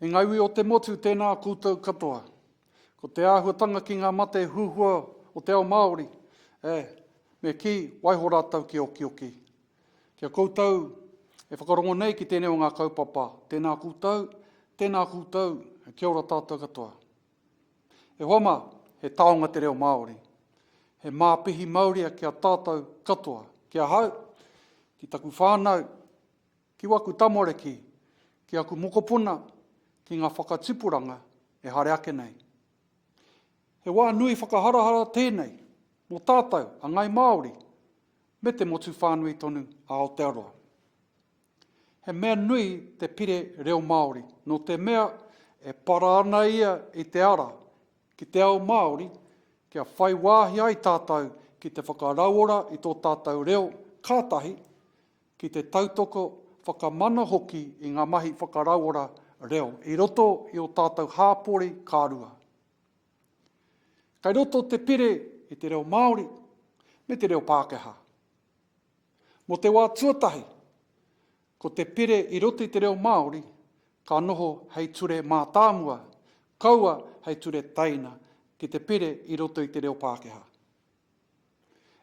E ngā iwi o te motu, tēnā koutou katoa. Ko te āhuatanga ki ngā mate huhua o te ao Māori, e, me kī, waiho rātou ki okioki. Ki a koutou e whakarongo nei ki tēnei o ngā kaupapa, tēnā koutou, tēnā koutou, kia ora tātou katoa. E hoa mā, he taonga te reo Māori. He māpihi mauria ki a tātou katoa, ki ahau, ki taku whānau, Ki waku tamariki, ki aku mokopuna, ki nga whakatipuranga e haere ake nei. He wā nui whakaharahara tēnei mō tātou a Ngai Māori me te motu whānui tonu a Aotearoa. He mea nui te pire reo Māori nō te mea e para ana ia i te ara ki te ao Māori kia whai wāhi ai tātou ki te whakarauora i tō tātou reo kātahi, ki te tautoko, whakamana hoki i ngā mahi whakarauora reo i roto i ō tātou hāpori kārua. Kei roto te pire i te reo Māori me te reo Pākehā. Mō te wā tuatahi, ko te pire i roto i te reo Māori ka noho hei ture mātāmua, kaua hei ture teina ki te pire i roto i te reo Pākehā.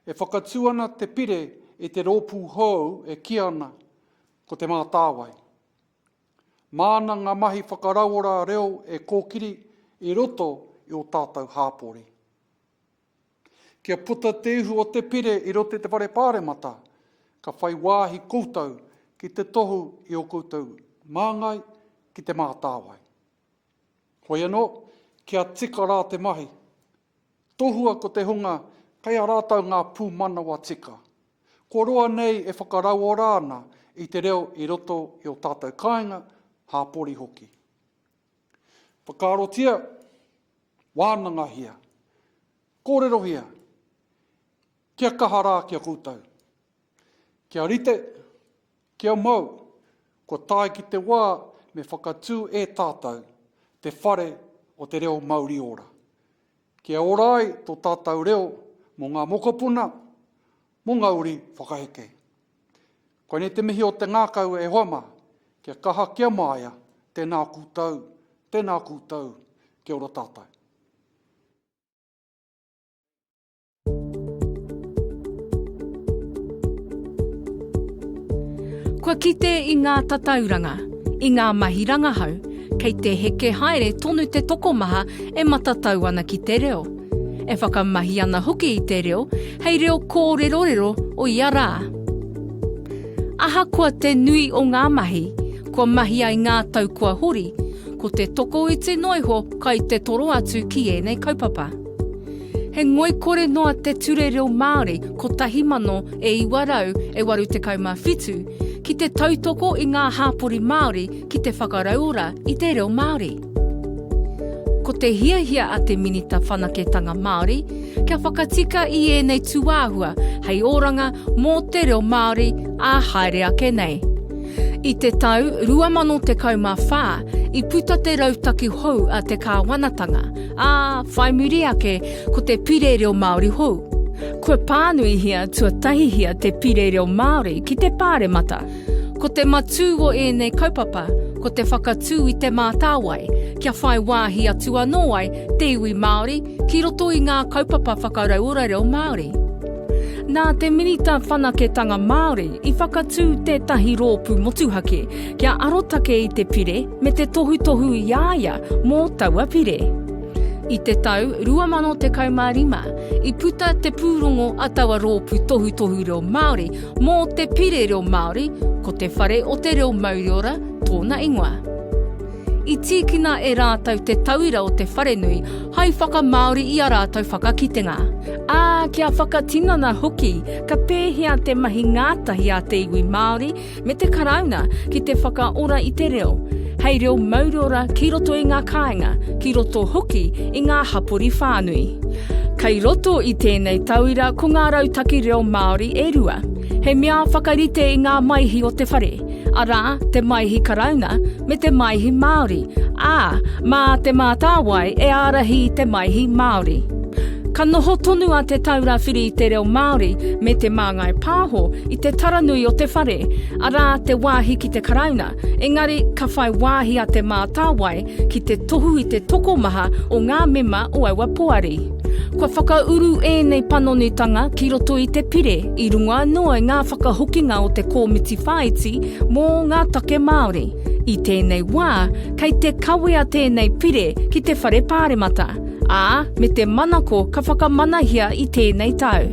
E whakatū ana te pire i te rōpū hou e kī ana ko Te Mātāwai. Māna ngā mahi whakarauora reo e kōkiri i roto i ō tātou hāpori. Kia puta te ihu o te pire i roto i te Whare Pāremata, ka whai wāhi koutou ki te tohu i ō koutou māngai ki Te Mātāwai. Hoi anō, kia tika rā te mahi, Tohua ko te hunga kei a rātou ngā pūmanawa tika. Kua roa nei e whakarauora ana i te reo i roto i ō tātou kāinga, hāpori hoki. Whakaarotia, wānangahia, kōrerohia, kia kaha rā ki a koutou. Kia rite, kia mau, kua tae ki te wā me whakatū e tātou te whare o te reo mauri ora. Kia ora ai tō tātou reo mō ngā mokopuna, mō ngā uri whakaheke. Koinei te mihi o te ngākau e hoa mā, kia kaha kia māia, tēnā koutou, tēnā koutou, kia ora tātou. Kua kite i ngā tatauranga, i ngā mahi rangahau, kei te heke haere tonu te tokomaha e matatau ana ki te reo, e whakamahi ana hoki i te reo hei reo kōrerorero o ia rā. Ahakoa te nui o ngā mahi, kua mahia i ngā tau kua hori, ko te tokoiti noa iho kai te toro atu ki ēnei kaupapa. He ngoikore noa te Ture Reo Māori 1987 ki te tautoko i ngā hāpori Māori ki te whakarauora i te reo Māori. Ko te hiahia a te Minita Whanaketanga Māori kia whakatika i ēnei tūāhua hei oranga mō te reo Māori ā haere ake nei. I te tau 2014 i puta te rautaki hou a te kāwanatanga, ā, whai muri ake ko te Pire Reo Māori hou. Kua pānuihia tuatahihia te Pire Reo Māori ki te Pāremata. Ko te matū o ēnei kaupapa, ko te whakatū i Te Mātāwai, kia whai wāhi atu anō ai te iwi Māori ki roto i ngā kaupapa whakarauora reo Māori. Nā te Minita Whanaketanga Māori i whakatū tētahi rōpū motuhake kia arotake i te pire me te tohutohu i a ia mō taua pire. I te tau 2015, i puta te pūrongo a taua rōpū tohutohu reo Māori mō te Pire Reo Māori, ko Te Whare o te Reo Mauriora tōna ingoa. I tīkina e rātou te tauira o te wharenui hai whakamāori i ā rātou whakakitenga. Ā, kia whakatinana hoki ka pēhea te mahi ngātahi a te iwi Māori me te Karauna ki te whakaora i te reo, hei reo mauriora ki roto i ngā kāinga, ki roto hoki i ngā hapori whānui. Kei roto i tēnei tauira ko ngā rautaki reo Māori e rua, he mea whakarite i ngā maihi o te whare, arā, te Maihi Karauna me te Maihi Māori, ā, mā Te Mātāwai e ārahi i te Maihi Māori. Ka noho tonu a Te Taura Whiri i te Reo Māori me Te Māngai Pāho i te taranui o te whare, arā, te wāhi ki te Karauna, engari ka whai wāhi a Te Mātāwai ki te tohu i te tokomaha o ngā mema o aua poari. Kua whakauru ēnei panonitanga ki roto i te pire i runga anō i ngā whakahokinga o te Kōmiti Whāiti mō ngā Take Māori. I tēnei wā, kei te kawea tēnei pire ki te Whare Pāremata, ā, me te manako ka whakamanahia i tēnei tau.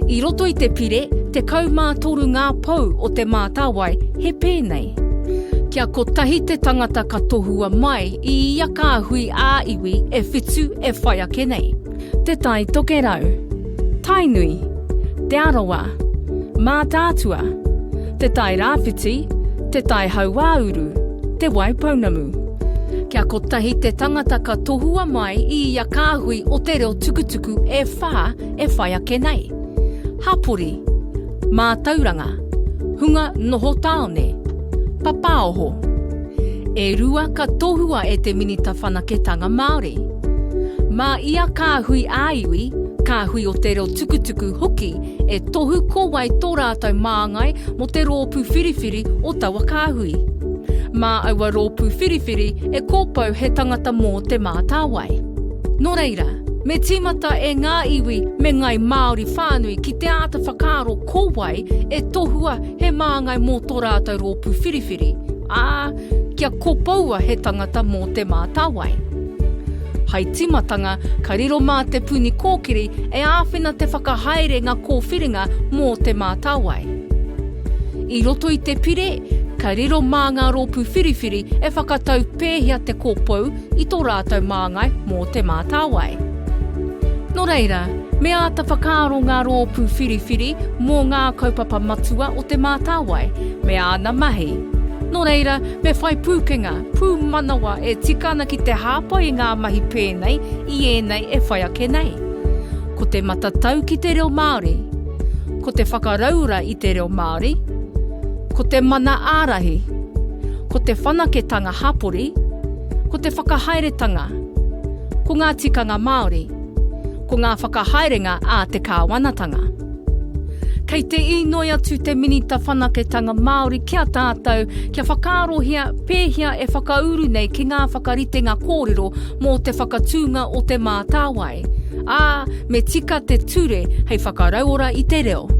I roto i te pire, 13 ngā pou o Te Mātāwai he pēnei. Kia kotahi te tangata ka tohua mai i ia kāhui ā-iwi e whitu e whai ake nei. Te Tai Tokerau, Tainui, Te Arawa, Mātaatua, Te Tai Rāwhiti, Te Tai Hauāuru, Te Waipounamu. Kia kotahi te tangata ka tohua mai i ia kāhui o te reo tukutuku e whā e whai ake nei. Hapori, mātauranga, hunga noho tāone, papaoho. E rua ka tohua e te Minita Whanaketanga Māori. Mā ia kāhui ā-iwi, kāhui o te reo tukutuku hoki e tohu ko wai tō rātou māngai mō te rōpū whiriwhiri o taua kāhui. Mā aua rōpū whiriwhiri e kōpou he tangata mō Te Mātāwai. Nō reira, me tīmata e ngā iwi me ngāi Māori whānui ki te āta whakaaro ko wai e tohua he māngai mō tō rātou rōpū whiriwhiri, ā, kia kopoua he tangata mō Te Mātāwai. Hai tīmatanga, ka riro mā Te Puni Kōkiri e āwhina te whakahaere ngā kōwhiringa mō Te Mātāwai. I roto i te pire, ka riro mā ngā rōpū whiriwhiri e whakatau pēhea te kōpou i tō rātou māngai mō Te Mātāwai. Nō reira, me āta whakaaro ngā rōpū whiriwhiri mō ngā kaupapa matua o Te Mātāwai me āna mahi. Nō reira, me whai pūkenga, pūmanawa e tika ana ki te hāpai i ngā mahi pēnei i ēnei e whai ake nei. Ko te matatau ki te reo Māori. Ko te whakarauora i te reo Māori. Ko te mana ārahi. Ko te whanaketanga hapori. Ko te whakahaeretanga. Ko ngā tikanga Māori. Ko ngā whakahaerenga a te kāwanatanga. Kei te īnoi atu te Minita Whanaketanga Māori ki a tātou kia whakaarohia pēhea e whakauru nei ki ngā whakaritenga kōrero mō te whakatūnga o Te Mātāwai, ā, me tika te ture hei whakarauora i te reo.